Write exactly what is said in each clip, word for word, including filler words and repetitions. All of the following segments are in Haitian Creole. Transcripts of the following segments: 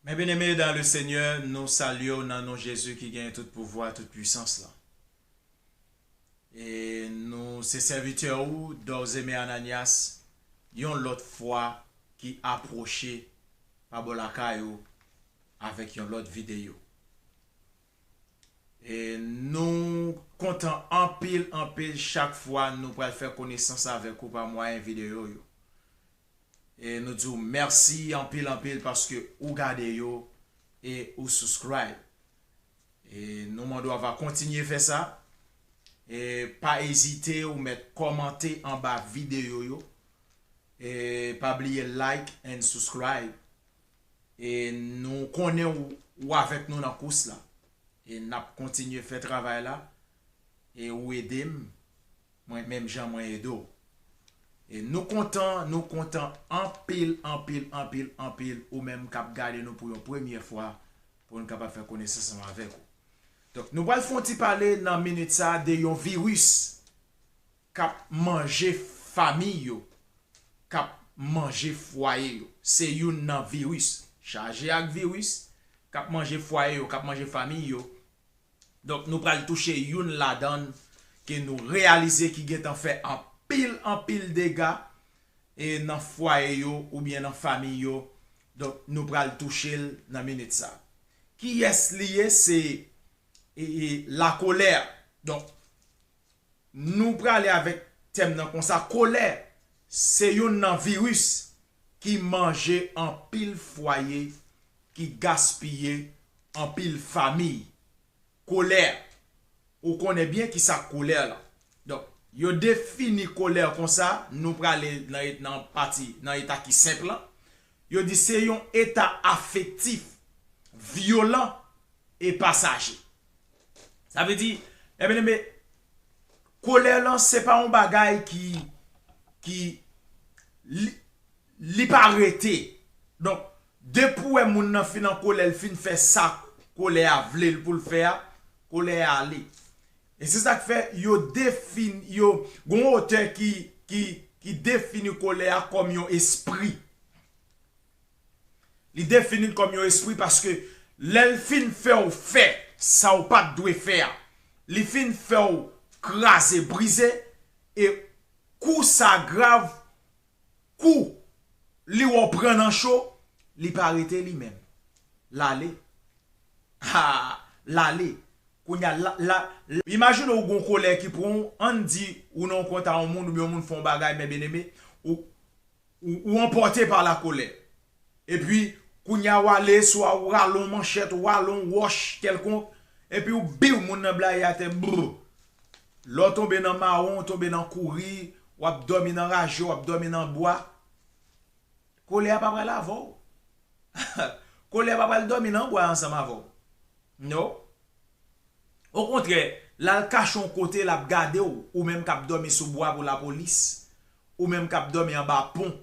Mes bien-aimés dans le Seigneur, nou salye w nan non Jezi ki gen tout pouvwa, tout pwisans la. E nou se sèvitè ou, Dorzeme Ananias, yon lòt fwa ki apwoche pa bò lakay ou avèk yon lòt videyo. E nou kontan anpil, anpil chak fwa nou pral fè konesans avèk ou pa mwayen videyo yo. E nou di w mèsi anpil, anpil paske ou gade yo e ou subscribe. E nou mande w a va kontinye fè sa. E pa ezite ou mèt kòmante anba videyo yo. E pa bliye like and subscribe. E nou konnen ou, ou avèk nou nan kous la. E n ap kontinye fè travay la. E ou ede m, mwen menm jan mwen ede w. E nou kontan, nou kontan anpil, anpil, anpil, anpil, ou menm k ap gade nou pou yon premye fwa, pou n kapab fè konesans ansanm avèk ou. Donk, nou pral fè yon ti pale nan minit sa a de yon viris k ap manje fanmiy yo, k ap manje fwaye yo. Se youn nan viris chaje ak viris k ap manje fwaye yo, k ap manje fanmiy yo. Donk, nou pral touche youn ladan l ke nou reyalize ki gentan fè anpil, anpil dega e nan fwaye yo oubyen nan fanmiy yo. Donk, nou pral touche l nan minit sa. Kiyès li ye? Se e, e, lakolè. Donk, nou prale avèk tèm nan konsa, kolè se youn nan viris ki manje anpil fwaye, ki gaspiye anpil fanmiy. Kolè, ou konnen byen kisa kolè la. Donk, yo defini kolè konsa, nou prale nan, nan pati, nan eta ki senp lan. Yo di se yon eta afektif, vyolan e pasaje. Sa vle di, ebyen, men, kolè lan se pa yon bagay ki, ki, li, li pa rete. Donk, depi w wè moun nan fin an kolè, l fin fè sa kolè a vle l pou l fè a, kolè a ale. E se sa k fè yo defini, yo, gon otè ki, ki, ki defini kolè a kòm yon espri. Li defini l kòm yon espri paske lè l fin fè w fè sa w pa t dwe fè a, li fin fè w kraze, brize, e kou sa grav, kou li wè w pran nan cho, li pa rete li menm. L ale. Ha, l ale. Kounye a, la, la, la, imajine w gon kolè ki pran w, ann di ou nan yon kont a yon moun, oubyen yon moun fè yon bagay, men byeneme, ou, ou, ou anpòte pa lakolè. Epi, kounye a, w ale, swa w rale yon manchèt, w rale yon wòch kèlkonk, epi w biw moun nan blayi atè, brr. Lè w tonbe nan mawon, w tonbe nan kouri, w ap dòmi nan raje, w ap dòmi nan bwa. Kolè a pa pral avè w. Kolè a pa pral dòmi nan bwa ansanm avè w. No. Okontrè, l al kache yon kote, l ap gade w, ou menm k ap dòmi sou bwa pou lapolis, ou menm k ap dòmi anba pon,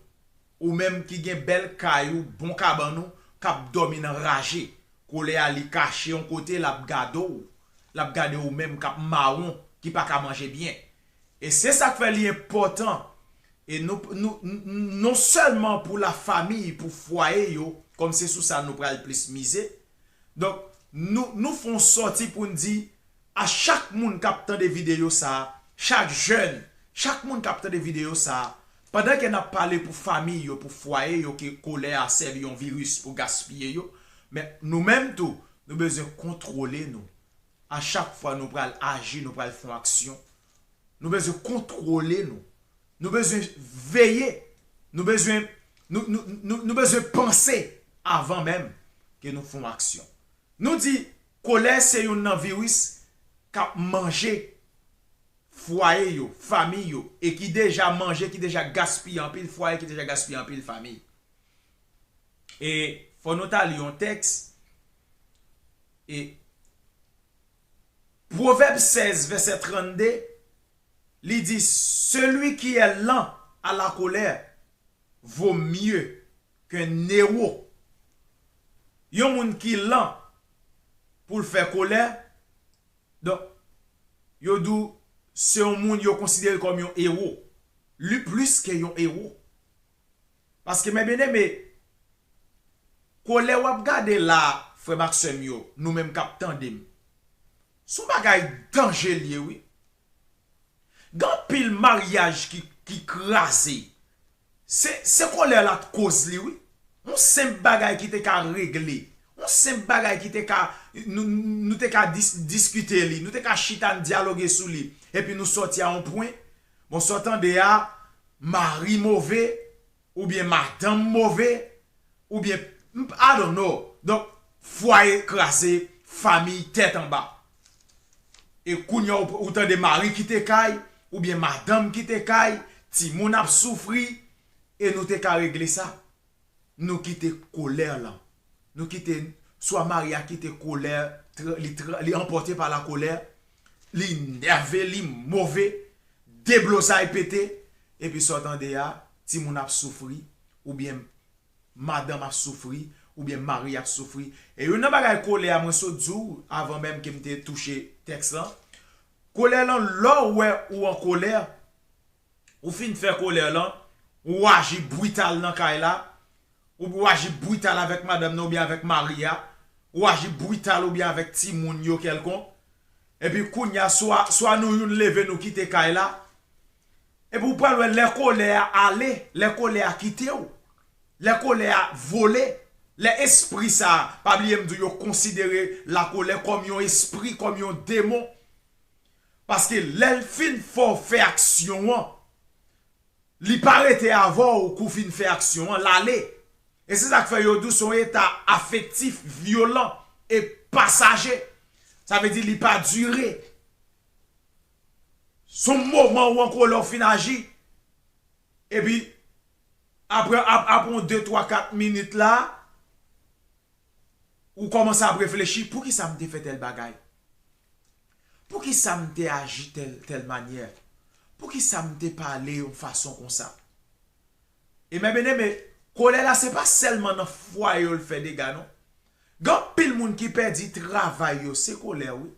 ou menm ki gen bèl kay ou, bon kabann ou, k ap dòmi nan raje. Kolè a, li kache yon kote, l ap gade w, l ap gade w menm k ap mawon, ki pa ka manje byen. E se sa k fè li enpòtan. E nou, nou, n-, n-, non sèlman pou lafanmi, pou fwaye yo, kòm se sou sa nou pral plis mize. Donk, nou, nou fè yon sòti pou n di, a chak moun k ap tande videyo sa a, chak jèn, chak moun k ap tande videyo sa a, pandan ke n ap pale pou fanmi yo, pou fwaye yo, ke kolè a sèvi yon viris pou gaspiye yo, men nou menm tou, nou bezwen kontwole nou. A chak fwa nou pral aji, nou pral fè yon aksyon, nou bezwen kontwole nou. Nou bezwen veye. Nou bezwen, nou, nou, nou, nou bezwen panse avan menm ke nou fè yon aksyon. Nou di, kolè se youn nan viris k ap manje fwaye yo, fanmi yo, e ki deja manje, ki deja gaspiye anpil fwaye, ki deja gaspiye anpil fanmi. E fò nou ta li yon tèks. E Pwovèb sèz, vèsè trannde, li di, celui qui est lent à la colère vaut mieux qu'un héros. Yon moun ki lan pou l fè kolè, donk, yo di w, se yon moun yo konsidere l kòm yon ewo. Li plis ke yon ewo. Paske, men byeneme, Kolè w ap gade la, frè m ak sè m yo, nou menm k ap tande m, se yon bagay danje l ye, wi. Gen anpil maryaj ki, ki kraze. Se, se kolè la t koz li, wi. Yon senp bagay ki te ka regle. Yon senp bagay ki te ka, nou, nou te ka dis-, diskite li. Nou te ka chita n dyaloge sou li. Epi nou sòti a yon pwen. Bon, sa w tande a, mari move, oubyen madanm move, oubyen, I don't know. Donk, fwaye kraze, fanmi tèt anba. E kounye a, ou, ou tande mari kite kay, oubyen madanm kite kay, timoun ap soufri, e nou te ka regle sa. Nou kite kolè lan. Nou kite, swa mari a kite kolè, tr-, li, tr-, li anpòte pa la kolè, li nève, li move, deblozay pete, epi sa w tande a, timoun ap soufri, oubyen madanm ap soufri, oubyen mari ap soufri. E youn nan bagay kolè a, mwen sot di w, avan menm ke m te touche tèks lan, kolè lan, lè w wè ou an kolè, ou fin fè kolè lan, ou aji brital nan kay la, ou, ou aji brital avèk madanm nan oubyen avèk mari a, ou aji brital oubyen avèk timoun yo kèlkonk. Epi kounye a, swa, swa nou youn leve nou kite kay la, epi ou pral wè lè kolè a ale, lè kolè a kite w, lè kolè a vole, lè espri sa a, pa bliye m di w yo konsidere lakolè kòm yon espri, kòm yon demon. Paske lè l fin fè w fè aksyon an, li pa rete avè w kou w fin fè aksyon an, l ale. E se sa k fè yo di w se yon eta afektif, vyolan e pasaje. Sa vle di li pa dire. Se yon moman ou an kolè w fin aji. Epi, apre, ap-, apre yon de, twa, kat minit la, ou kòmanse ap reflechi, poukisa m te fè tèl bagay? Poukisa m te aji tèl, tèl manyè? Poukisa m te pale yon fason konsa? E mè byeneme, kolè la se pa sèlman nan fwaye yo l fè dega non. Gen anpil moun ki pèdi travay yo, se kolè wi.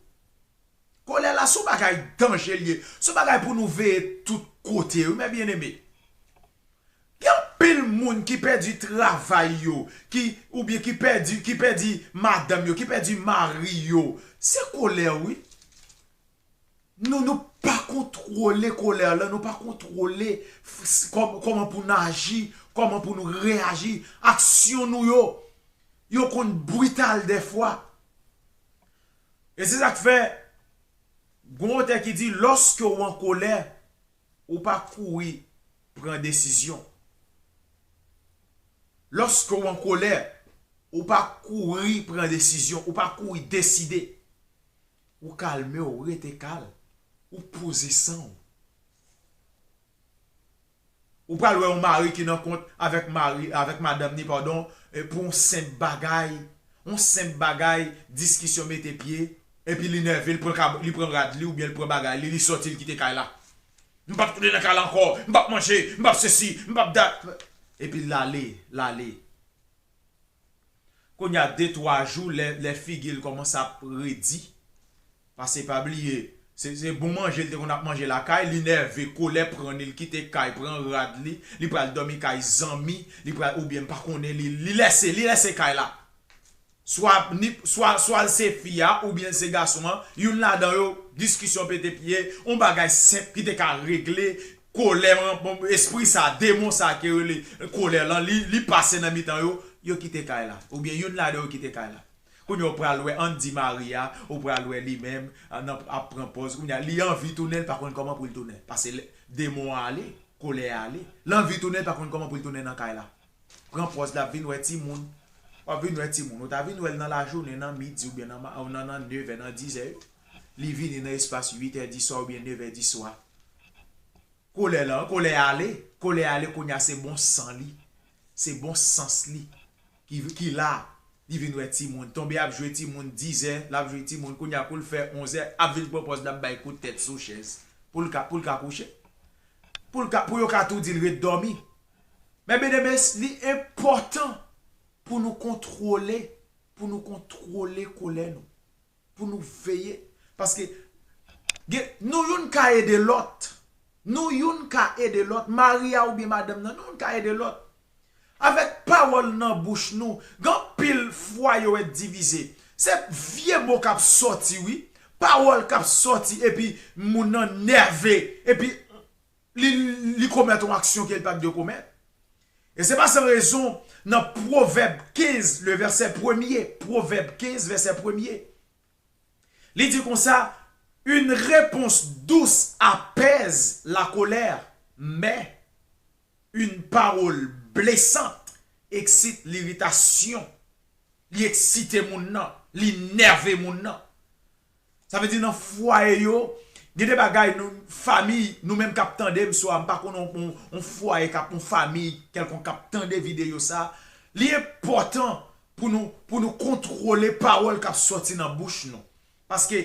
Kolè la se yon bagay danje l ye. Se yon bagay pou nou veye tout kote wi, mè byeneme. Gen anpil moun ki pèdi travay yo, ki, oubyen ki pèdi, ki pèdi madanm yo, ki pèdi mari yo. Se kolè wi. Nou, nou pa kontwole kolè lan, nou pa kontwole f-, s-, kòm-, kòman pou n aji, kòman pou nou reyaji. Aksyon nou yo, yo konn brital dèfwa. E se sa k fè, gon otè ki di, lòske w an kolè, ou pa kouri pran desizyon. Lòske w an kolè, ou pa kouri pran desizyon, ou pa kouri deside. Ou kalme w, rete kal, ou poze san w. Ou pral wè yon mari ki nan kont avèk mari, avèk madanm ni, padon, e pou yon senp bagay, yon senp bagay, diskisyon mete pye, epi li nève, li pran kab-, li pran rad li oubyen li pran bagay li, li sòti, li kite kay la. "M p ap tounen nan kay la ankò, m p ap manje, m p ap sesi, m p ap dat." Epi l ale, l ale. Kounye a de twa jou, lè, lè figi l kòmanse ap redi, paske pa bliye, se, se bon manje l te konn ap manje lakay, li nève, kolè pran li, l kite kay, pran rad li, li pral dòmi kay zanmi, li pral, oubyen m pa konnen, li, li lèse, li lèse kay la. Swa ni, swa, swa l se fi a, oubyen l se gason an, youn ladan yo, diskisyon pete pye, yon bagay senp ki te ka regle, kolè, espri sa, demon sa ki rele kolè lan, li, li pase nan mitan yo, yo kite kay la. Oubyen youn ladan yo kite kay la. Kounye a ou pral wè, ann di mari a, ou pral wè li menm, a, nan, ap pran pòz. Kounye a, li anvi tounen, li pa konn kòman pou l tounen. Paske lè, demon an ale, kolè a ale. L anvi tounen, li pa konn kòman pou l tounen nan kay la. Pran pòz, l ap vin wè timoun. W ap vin wè timoun. Ou ta vin wè l nan lajounen, nan midi, oubyen nan, ma-, nan, nan nevè, nan dizè. Li vini nan espas uitè diswa oubyen nevè diswa. Kolè lan, kolè ale, kolè ale, kounye a se bon san li, se bon sans li ki, ki la. Li vin wè timoun, tonbe ap jwe timoun dizè, l ap jwe timoun, kounye a pou l fè onzè, ap vin pran pòz l ap bay kout tèt sou chèz pou l ka, pou l ka kouche. Pou l ka, pou yo ka tou di l ret dòmi. Men byeneme, li enpòtan pou nou kontwole, pou nou kontwole kolè nou. Pou nou veye. Paske gen, nou youn ka ede lòt. Nou youn ka ede lòt. Mari a oubyen madanm nan, nou youn ka ede lòt. Avèk pa pawòl nan bouch nou. Gen anpil fwaye yo ret divize. Se vye mo k ap sòti, wi. Pawòl k ap sòti, epi moun nan nève, epi li, li komèt yon aksyon ke li pa t dwe komèt. E se pa san rezon, nan Pwovèb kenz, le vèsè premye, Pwovèb kenz, vèsè premye, li di konsa: Une réponse douce apaise la colère, mais une parole blessante excite l'irritation. Li eksite moun nan, li nève moun nan. Sa vle di nan fwaye yo, gen de bagay nou, fanmi, nou menm k ap tande m swa, m pa konnen yon, yon fwaye k ap, yon fanmi kèlkonk k ap tande videyo sa, li enpòtan pou nou, pou nou kontwole pawòl k ap sòti nan bouch nou. Paske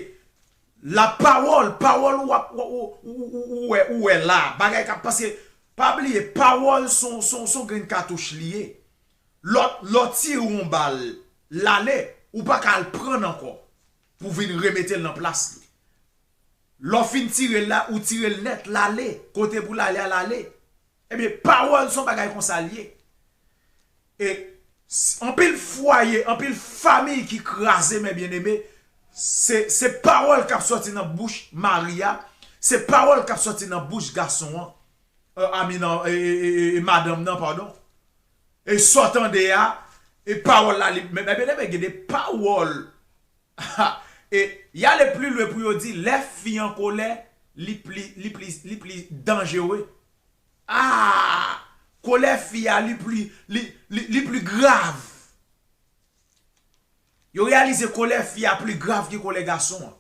la pawòl, pawòl ou ap, ou, ou, ou, ou, ou wè, ou wè la, bagay k ap, paske pa bliye, pawòl se yon, se yon, se yon grenn katouch li ye. Lè w, lè w tire yon bal, l ale, ou pa ka al pran l ankò pou vin remete l nan plas li. Lè w fin tire l la, ou tire l nèt, l ale. Kote pou l ale a, l ale. Ebyen, pawòl se yon bagay konsa l ye. E s- anpil fwaye, anpil fanmi ki kraze, men byeneme, se, se pawòl k ap sòti nan bouch mari a, se pawòl k ap sòti nan bouch gason an, e, ami nan, e, e, e, e, e madanm nan, padon. E sa w tande a, e pawòl la, li, men, men byeneme, gen de pawòl. E y ale pli lwen pou yo di, lè fi an kolè, li pli, li pli, li pli danjere. Ah! Kolè fi a, li pli, li, li, li pli grav. Yo reyalize kolè fi a pli grav ke kolè gason an.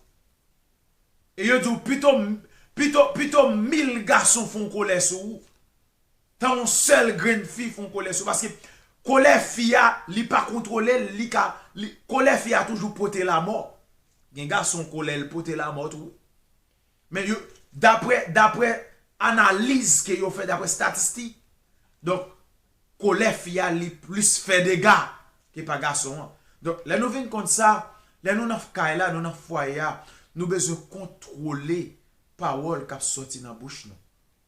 E yo di w, pito, pito, pito mil gason fè yon kolè sou ou, tan yon sèl grenn fi fè yon kolè sou ou. Paske kolè fi a, li pa kontwole l, li ka, li, kolè fi a toujou pote lamò. Gen gason kolè l pote lamò tou. Men yo, daprè, daprè analiz ke yo fè, daprè statistik, donk, kolè fi a, li plis fè dega ke pa gason an. Donk, lè nou vin konn sa, lè nou nan kay la, nou nan fwaye a, nou bezwen kontwole pawòl k ap sòti nan bouch nou.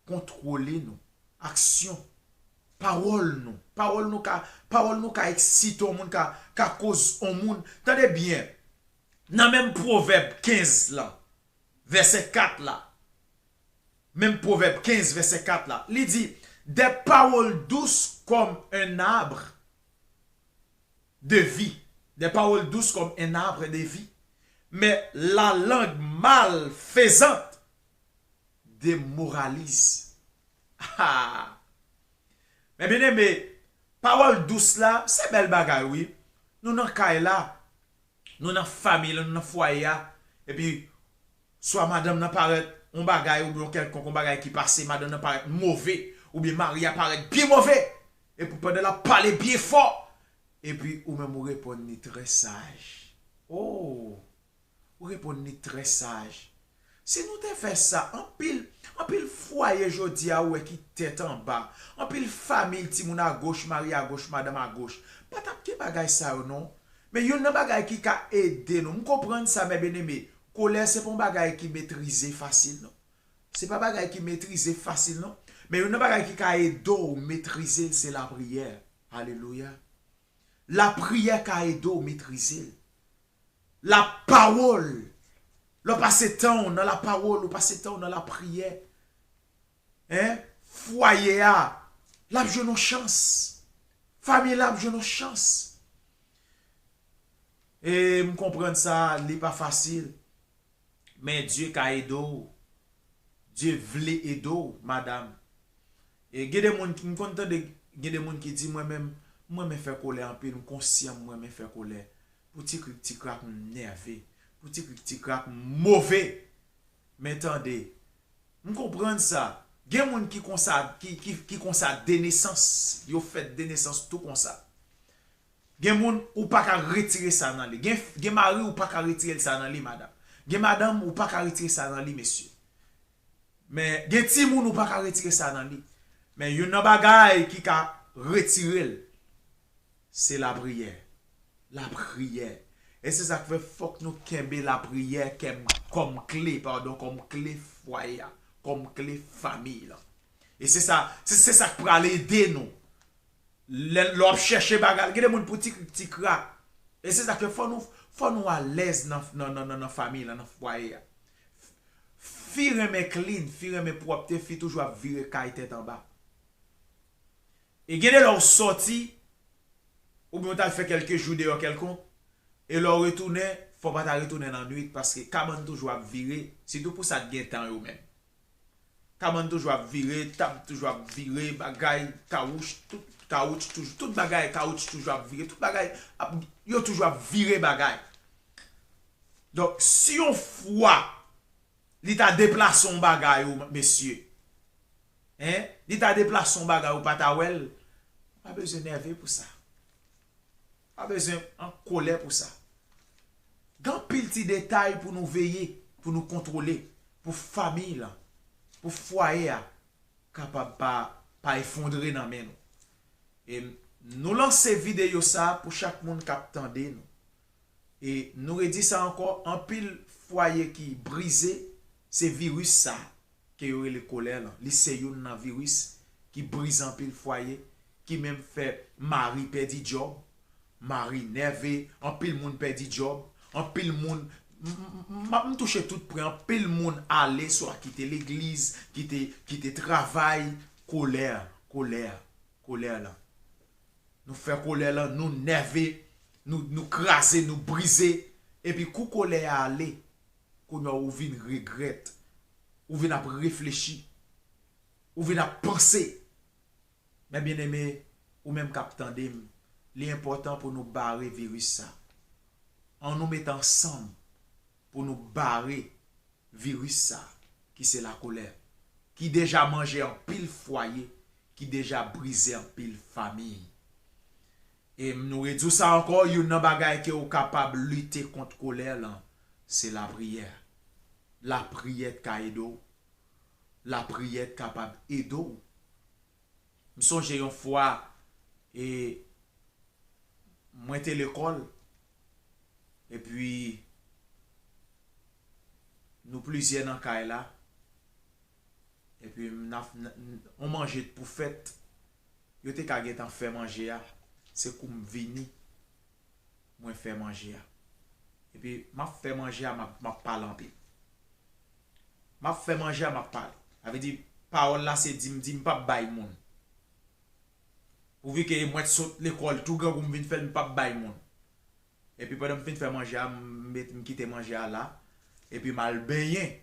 Kontwole nou. Aksyon. Pawòl nou. Pawòl nou ka, pawòl nou ka eksite yon moun, ka, ka koz yon moun. Tande byen. Nan menm Pwovèb kenz lan, vèsè kat la. Menm Pwovèb kenz, vèsè kat la. Li di, des paroles douces comme un arbre de vie. Des paroles douces comme un arbre de vie. Mais la langue malfaisante démoralise. Ah! Men byeneme, pawòl dous la, se bèl bagay, wi. Nou nan kay la, nou nan fanmi la, nou nan fwaye a, epi swa madanm nan parèt yon bagay oubyen yon kèlkonk, yon bagay ki pase, madanm nan parèt move, oubyen mari a parèt byen move, epi pandan l ap pale byen fò, epi ou menm ou reponn li trè saj. Oh! Ou reponn li trè saj. Si nou te fè sa, anpil, anpil fwaye jodi a ou wè ki tèt anba, anpil fanmi, timoun agoch, mari agoch, madanm agoch, pa t ap gen bagay sa yo non. Men youn nan bagay ki ka ede nou, m konprann sa, mè byeneme, kolè se pa yon bagay ki metrize fasil non. Se pa bagay ki metrize fasil non. Men youn nan bagay ki ka ede w metrize l, se lapriyè. Alelouya. Lapriyè ka ede w metrize l. Lapawòl. Lè w pase tan w nan lapawòl, ou pase tan w nan lapriyè. Hein? Fwaye a, l ap jwenn yon chans. Fanmi la ap jwenn yon chans. E m konprann sa, li pa fasil. Men Dye ka ede w. Dye vle ede w, madanm. E gen de moun ki, m konn tande, gen de moun ki di, mwen menm, m renmen fè kolè anpil, m konsyan m renmen fè kolè. Pou ti krik ti krak, m nève. Pou ti krik ti krak, m move. Men tande, m konprann sa. Gen moun ki konsa, ki, ki, ki konsa de nesans. Yo fèt de nesans tou konsa. Gen moun, ou pa ka retire sa nan li. Gen, gen mari, ou pa ka retire sa nan li, madanm. Gen madanm, ou pa ka retire sa nan li, mesye. Men, gen timoun, ou pa ka retire sa nan li. Men, youn nan bagay ki ka retire l, se lapriyè. Lapriyè. E se sa k fè fòk nou kenbe lapriyè kèm, kòm kle, padon, kòm kle fwaye a, kòm kle fanmi lan. E se sa, se, se sa k pral ede nou. Lè, lè w ap chèche bagay, gen de moun pou ti krik, ti krak. E se sa k fè fò nou, fò nou alèz nan, nan, nan, nan, nan fanmi lan, nan fwaye a. Fi renmen clean, fi renmen pwòpte, fi toujou ap vire kay tèt anba. E gen de lè w sòti, oubyen w t al fè kèlke jou deyò kèlkonk, e lè w retounen, fò w pa ta retounen nan nwit, paske kabann toujou ap vire, sitou pou sa k gen tan yo menm. Kabann toujou ap vire, tab toujou ap vire, bagay, kawouch, tout kawouch toujou, tout bagay, kawouch toujou ap vire, tout bagay, ap, yo toujou ap vire bagay. Donk, si yon fwa li ta deplase yon bagay, ou, mesye, en, li ta deplase yon bagay, ou pa ta wè l, ou pa bezwen nève pou sa. Pa bezwen an kolè pou sa. Gen anpil ti detay pou nou veye, pou nou kontwole, pou fanmi lan, pou fwaye a kapab pa, pa efondre nan men nou. E nou lanse videyo sa a pou chak moun k ap tande nou. E nou redi sa ankò, anpil fwaye ki brize, se viris sa a ke yo rele kolè lan. Li se youn nan viris ki brize anpil fwaye, ki menm fè mari pèdi djòb, mari nève, anpil moun pèdi djòb, anpil moun, m, m, m, m touche tout pwen, anpil moun ale, swa kite legliz, kite, kite travay, kolè, kolè, kolè lan. Nou fè kolè lan, nou nève, nou, nou kraze, nou brize. Epi kou kolè a ale, kounye a ou vin regrèt, ou vin ap reflechi, ou vin ap panse. Men byeneme, ou menm k ap tande m, li enpòtan pou nou bare viris sa. Ann nou mete ansanm pou nou bare viris sa, ki se lakolè, ki deja manje anpil fwaye, ki deja brize anpil fanmi. E nou redi w sa ankò, youn nan bagay ke ou kapab lite kont kolè lan, se lapriyè. Lapriyè ka ede w. Lapriyè kapab ede w. M sonje yon fwa, e, mwen te lekòl, epi nou plizyè nan kay la, epi n ap, n, n, on manje t pou fèt, yo te ka gentan fè manje a, se kou m vini, mwen fè manje a. Epi m ap fè manje a, m ap, m ap pale anpil. M ap fè manje a, m ap pale. Sa vle di, pawòl la se di m di, m p ap bay moun. Pouvi ke mwen t sot lekòl tou grangou, m vin fè l, m p ap bay moun. Epi pandan m fin fè manje a, m met, m kite manje a la, epi m al benyen.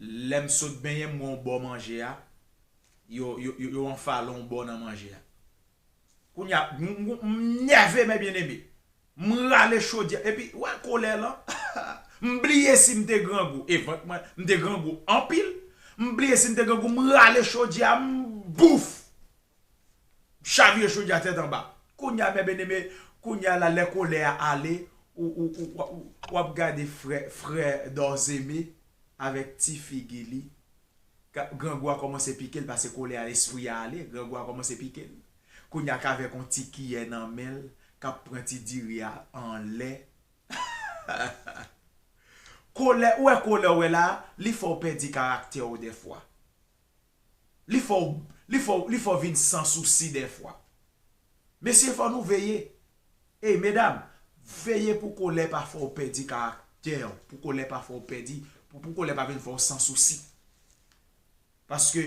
Lè m sot benyen, m wè yon bò manje a, yo, yo, yo, yo anfale yon bò nan manje a. Kounye a, m, m, m nève, men byeneme. M rale chodyè, epi, wè kolè lan. M bliye si m te grangou, e vant mwen, m te grangou anpil. M bliye si m te grangou, m rale chodyè a, m bouf! M chavire chodyè a tèt anba. Kounye a, men byeneme, kounye a la, lè kolè a ale, ou, ou, ou, ou, ou, w ap gade frè, frè Dòzeme avèk ti figi li. Ka, grangou a kòmanse pike l, paske kolè a, lespri a ale, grangou a kòmanse pike l. Kounye a, k avèk yon ti kiyè nan men l, k ap pran ti diri a anlè. Kolè, ou wè kolè w wè la, li fè w pèdi karaktè w dèfwa. Li fè w, li fè w, li fè w vin san sousi dèfwa. Mesye, fò nou veye. Ey, medam, veye pou kolè pa fè w pèdi karaktè w, pou kolè pa fè w pèdi, pou, pou kolè pa vin fè w san sousi. Paske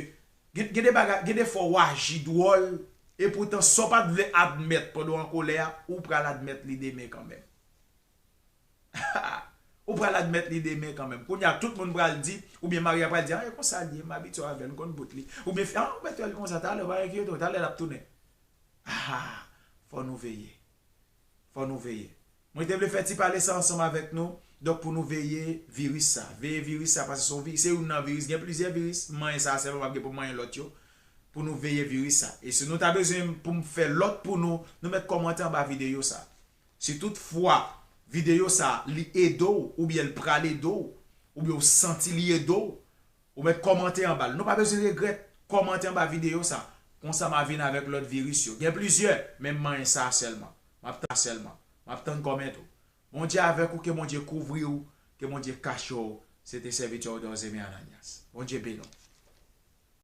gen, gen de bagay, gen de fwa w aji dwòl, e poutan sa w pa t vle admèt pandan w an kolè a, ou pral admèt li demen kanmenm. Ou pral admèt li demen kanmenm. Kounye a, tout moun pral di, oubyen mari a pral di, a, e konsa l ye, m abitye avè l, m konn bout li. Oubyen, a, ou mèt wè l konsa, talè, pa enkyete w, talè l ap tounen. A, fò nou veye. Fò nou veye. Mwen te vle fè ti pale sa ansanm avèk nou. Donk, pou nou veye viris sa. Veye viris sa, paske se yon vi-, se youn nan viris. Gen plizyè viris, m manyen sa sèlman, m ap gen pou m manyen lòt yo. Pou nou veye viris sa. E si nou ta bezwen pou m fè lòt pou nou, nou mèt kòmante anba videyo sa. Si tout fwa videyo sa, li ede w, oubyen l pral ede w, oubyen w santi li ede w, ou mèt kòmante anba l. Nou pa bezwen regrèt, kòmante anba videyo sa. Konsa m a vin avèk lòt viris yo. Gen plizyè, men m manyen sa sèlman. M ap tann sèlman. M ap tann kòmantè w. Bondye avèk ou, ke Bondye kouvri w, ke Bondye kache w. Se te sèvitè w Dòzeme Ananyas. Bondye beni w.